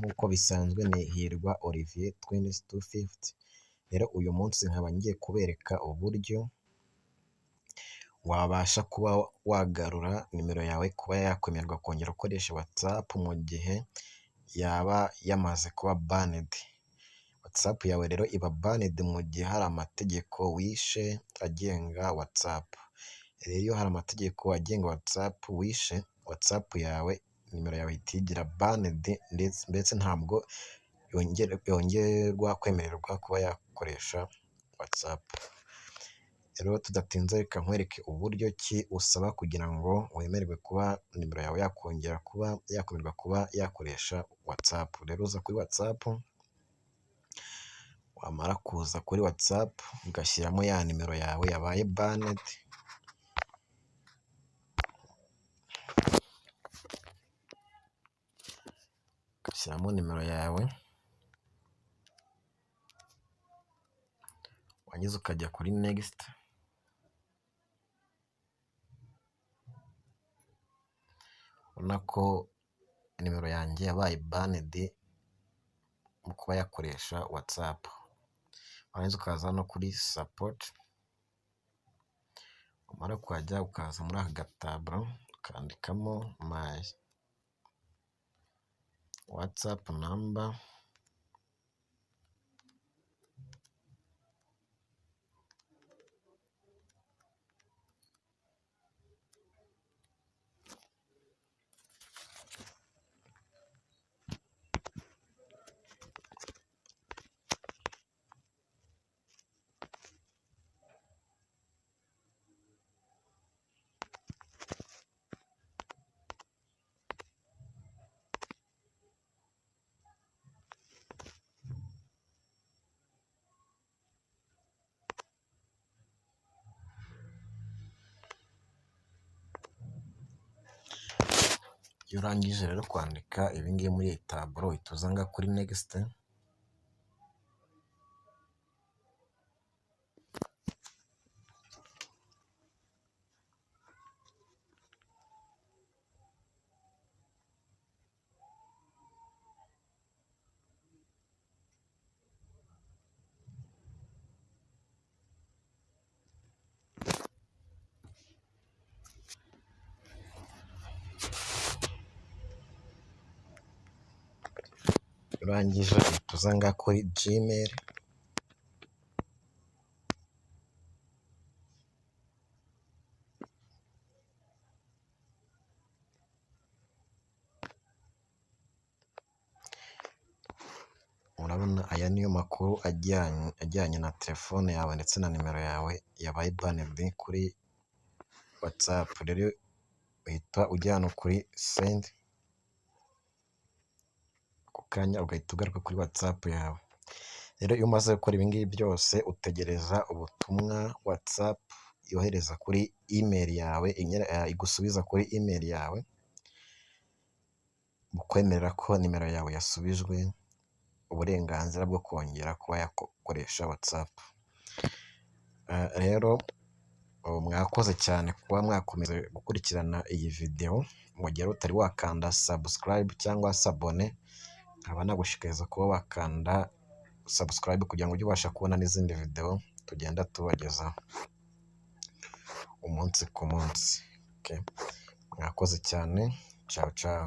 Nk'uko bisanzwe ni Hirwa Olivier Twins 250. Rero uyu munsi nkaba ngiye kubereka uburyo wabasha kuba wagarura nimero yawe kuba yakwemererwa kongera gukoresha WhatsApp mu gihe yaba yamaze kuba banned. WhatsApp yawe rero iba banned mu gihe hari amategeko wishe agenga WhatsApp. Rero iyo hari amategeko agenga WhatsApp wishe, WhatsApp yawe nimero yawe ihita igira banned, ndetse ntabwo yongerwa kwemererwa kuba yakoresha WhatsApp. Rero tudatinze reka nkwereke uburyo ki usaba kugira ngo wemererwe kuba nimero yawe yakongera kuba yakwemererwa kuba yakoresha WhatsApp. Rero uza kuri WhatsApp, wamara kuza kuri WhatsApp ugashyiramo ya nimero yawe yabaye banned, ugashyiramo nimero yawe, warangiza ukajya kuri next. Ubona ko nimero yanjye yabaye banned mu kuba yakoresha WhatsApp. Warangiza ukaza no kuri support, wamara kuhajya ukaza muri aka gataburo ukandikamo my WhatsApp number, Iyo urangije rero kwandika ibingibi muri iyi taburo uhita uza ngaha kuri next. Urangije uhita uza ngaha kuri Gmail, urabona aya niyo makuru ajyanye na telefone yawe ndetse na nimero yawe yabaye banned kuri WhatsApp. Rero uhita ujya hano kuri send, ako kanya ugahita ugaruka kuri WhatsApp yawe. Rero iyo umaze gukora ibi ngibi byose utegereza ubutumwa WhatsApp yohereza kuri email yawe, igusubiza kuri email yawe, bukwemerera ko nimero yawe yasubijwe uburenganzira bwo kongera kuba yakoresha WhatsApp. Rero mwakoze cyane kuba mwakomeza gukurikirana iyi video, mu gihe utari wakanda subscribe cyangwa s'abonner, nkaba nagushishikariza kuba wakanda subscribe kugira ngo ujye ubasha kubona n'izindi video tugenda tubagezaho umunsi ku munsi. Mwakoze cyane, ciao ciao.